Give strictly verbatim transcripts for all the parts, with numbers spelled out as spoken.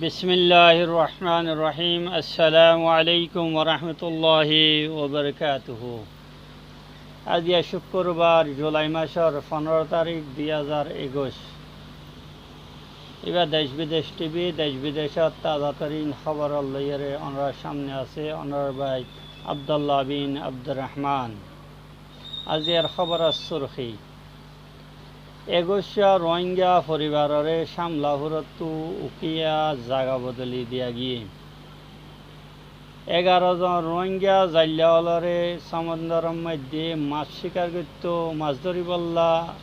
Bismilláhir rohmánir rohím. Assalámu aléikum warahmatulláhi wabarakátuhu. Aijja cúkkurbar, Julai mácor fondoro tarík, dui házar ekuic. Íba Dec Bidec T V, dec bidecor taza torin hóbor loiyóre ónorar sámne asé ónorar bái Abdullah bin Abdur Rahman. Aijjar hóboror surhí: Ekuiccúa Rohingya foribaroré Cámlapúrottu ukiya zaga bodoli diya giyé. Egaró zon Rohingya zailla ólore somondoror moiddé mac cíkar goittó, mac dóribolla,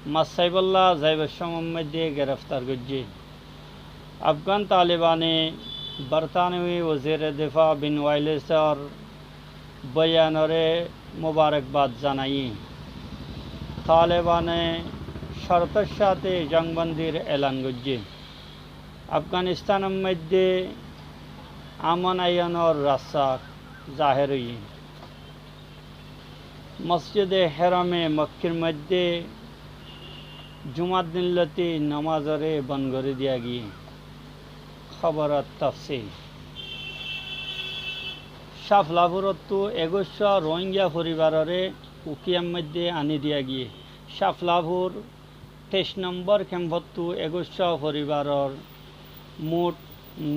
mac saibolla zaibar cómor moiddé gereftar goijjé. Afgán Talibane Bortaniwi Wazire Defa Bin Wailesor boyanoré mubarekbad zanaiyé. Talibane cortor sáte zongbondir elan goijjé. Afganistanor moiddé amon aiyonor rasta zaher óiye. Mosjide Herame Mokkir moiddé Jumar din loti nomazoré bon gorí diya giyé. Hóboror tafsil. Cámlapúrottu ekuiccúa Rohingya foribaroré ukiyar moiddé aní diya giyé. Cámlapúr teic nombor kemfottu ekuiccúa foribaror mut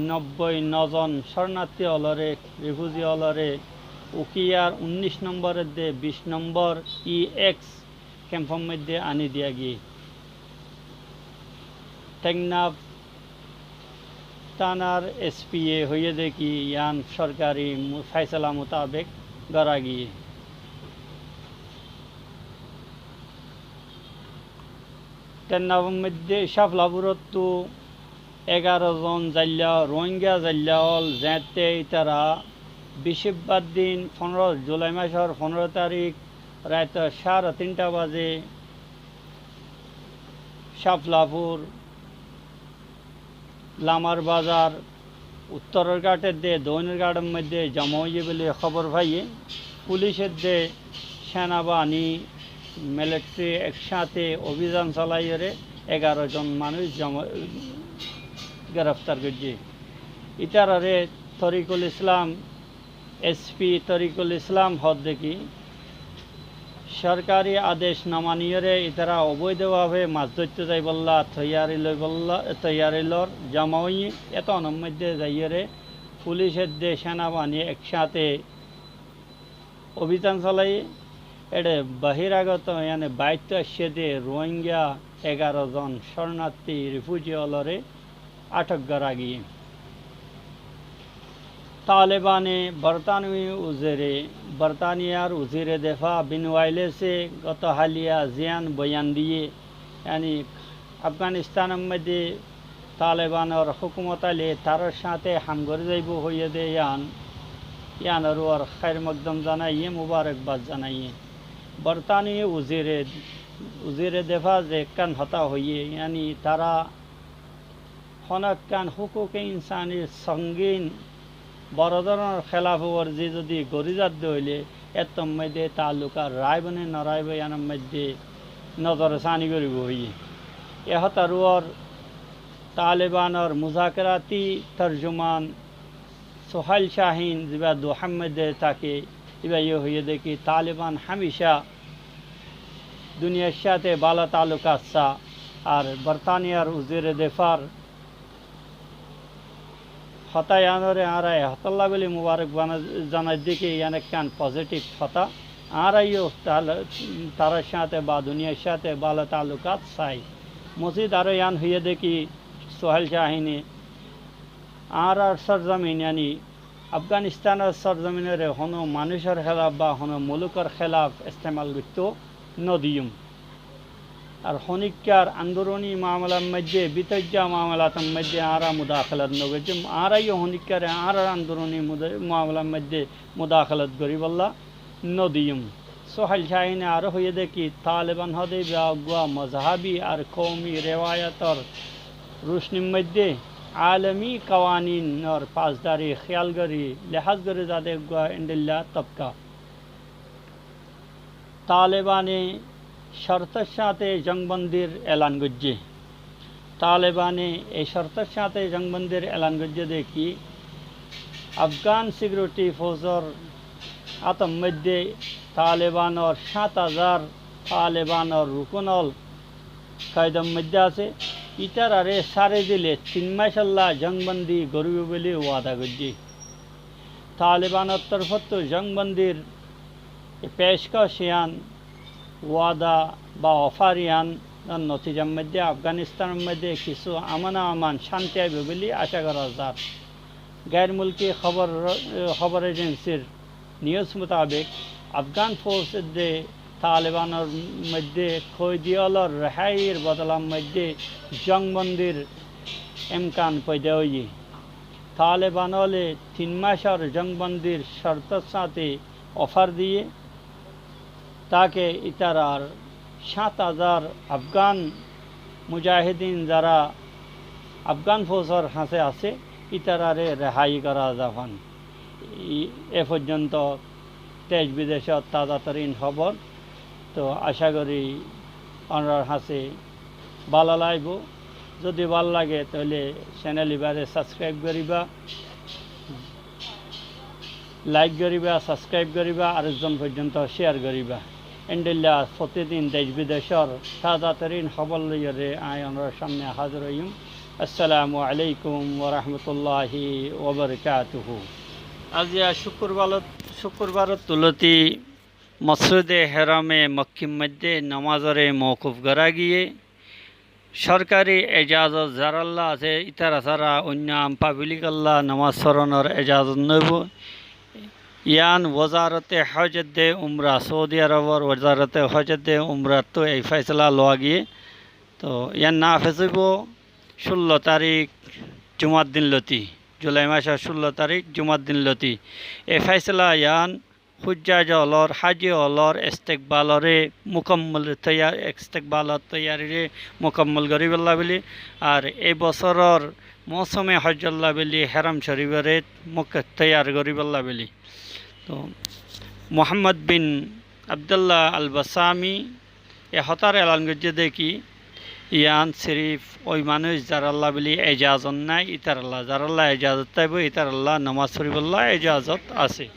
nobboi no zon córnartí ólore, rifuzi ólore ukiyar unnic nombor edde bic nombor E X kemfor moiddé aní diya giyé. Teknaf tánar S P ye hoiyé dé ki, yián sorkari mu-, faisala mutabek gorá giyé. Teknafór moiddé Cámlapúrottu egaró zon zailla, Rohingya zailla ól, zeéñtte ítara bicíbbar din, fondoro, Julai mácor fondoro tarík, raito sáre tinta bazé Cámlapúr, Lamar Bazar, uttoror gáth edde doinor gáthor moiddé zoma óiye buli hóbor faiyé. Fulic edde, senabahini, militeri eksáñte obizan solaiyóre egaró zon manúic zoma-, gereftar goijjé. Ítararé Torikul Islam, S P Torikul Islam hoódde ki, sorkari adec no maniyóre ítara oboidhobábe mac dóitto zaibolla toiyari loibolla, toiyari lor, zoma óiye. Étonor moiddé zaiyóre fulic edde senabahini eksáñte obizan solaiye. Éçe bahiragoto, yáni baittu aiccé dé Rohingya egaró zon córnartí, rifuzi ólore athok gorá giyé. Talibane Bortaniwi uzire, Bortaniyar uzire defa Bin Wailese goto háliya ziyán boyan diyé, yáni Afganistanor moiddé Talibanor hókumot aile tarár sáñte ham gorí zaibou hoiyé dé yián, yiánor uore háir mokdom zanaiyé, mubarekbad zanaiyé. Bortani uzire, uzire defa ze ekkán hotá hoiyé, yáni tará honó ekkán hukuke insanir songin boro dóronor hélaf warzi zodi gorí zadde óile, éttor moiddé taallukat raibó né no raibó, yiánor moiddé nozor sani goribó hoiyé. E hotár uore Talibanor muzakerati torjuman Suhail Shahin, ziba Duhár moiddé táke, íbaye hoiyé dé ki, Taliban hámica duniyar sáñte bála taallukat saá, ar Bortaniyar uzire defar hotá yiánoré añára e hotálla buli mubarek bana-, zanaidde ki, yián ekkán pozitif hotá. Añára yó tal-, tarár sáñte ba duniyar sáñte bála taallukat sai. Mozid aró yián hoiyé dé ki, Suhail Shahine, añárar sorzomin, yáni Afganistanor sorzominoré honó manúicor hélaf ba honó mulukor hélaf estemal goittó no diyum. Ar honíkkar anduruni maamalar moiddé, bítoijja maamalator moiddé añára mudakelat no goijjum. Añára yó honíkkaré añárar anduruni muda-, maamalar moiddé mudakelat goríbolla no diyum. Suhail Shahine aró hoiyé dé ki, Taliban hoóde íba uggúa mozhabi ar koumi rewayator rucnir moiddé alami kawaninor pasdari héyal gorí, lehaz gorí zade uggúa endilla tobka. Talibane cortor sáñte zongbondir elan goijjé. Talebane e cortor sáñte zongbandir elan goijjé de ki, Afgan sikiuriti fósor átor moiddé Talebanor sát azar Talebanor rukunol koidor moiddé asé, itarare sári dile tin macolla zongbandi goríbo buli wada goijjé. Talebanor torfóttu zongbandir e peckoc iyan, wada ba ofar iyan, notijar moiddé Afganistanor moiddé kissú amon aman cánti aibó buli acá gora zar. Gair mulki hóbor, hóbor ejensir niyus mutabek, Afgan fóuj edde Talebanor moiddé koidi ólor rehair bodolar moiddé zongbandir emkan foida óiye. Taleban óle tin macor zongbandir cortor sáñte ofar diye, take itarar sát azar Afgan mujahidin zara Afgan fóusor hañse asé, itarare rehai gora zafan. E foijjonto dec bidecot taza torin hóbor. To acá gori onorar hañse bála laibo. Zodi bála lage toile cenel ibare sabskraib goriba, laik goriba, sabskraib goriba, ar ekzon foijjonto ceyar goriba. Endilla fotidin dec bidecor taza torin hóbor loiyore añí onorar samne hazir óiyum. Assalamu alaikum wa rahmatullahi wa barakatuhu. Aziya cukkurbarot, cukkurbarot tuloti Mosjide Herame Mokkir moiddé nomazore moukuf gora giye. Sorkari ejazot zaralla asé, itara sára oinno am pablikolla nomaz foronor ejazot noibo. Iyan Wozarote Hoj edde Umra, Soudi Arobor Wozarote Hoj edde Umrattu ei faisala loa giye. To iyan nafes óibo cullo tarik Jumar din loti, Julai macor cullo tarik Jumar din loti. E faisala iyan hujjaj ólor, haji ólor istekbalore mukammol toiyar, istekbalor toiyarire mukammol goribolla buli, ar ei bosoror mousume hojjolla buli Heram Coribore muk-, toiyar goribolla buli. To Muhammad bin Abdullah Al Basami e hotár elan goijjé de ki, iyan sirif ói manúic zaralla buli ejazot nai, itaralla, zaralla ejazot táibo, itaralla nomaz foribolla ejazot asé.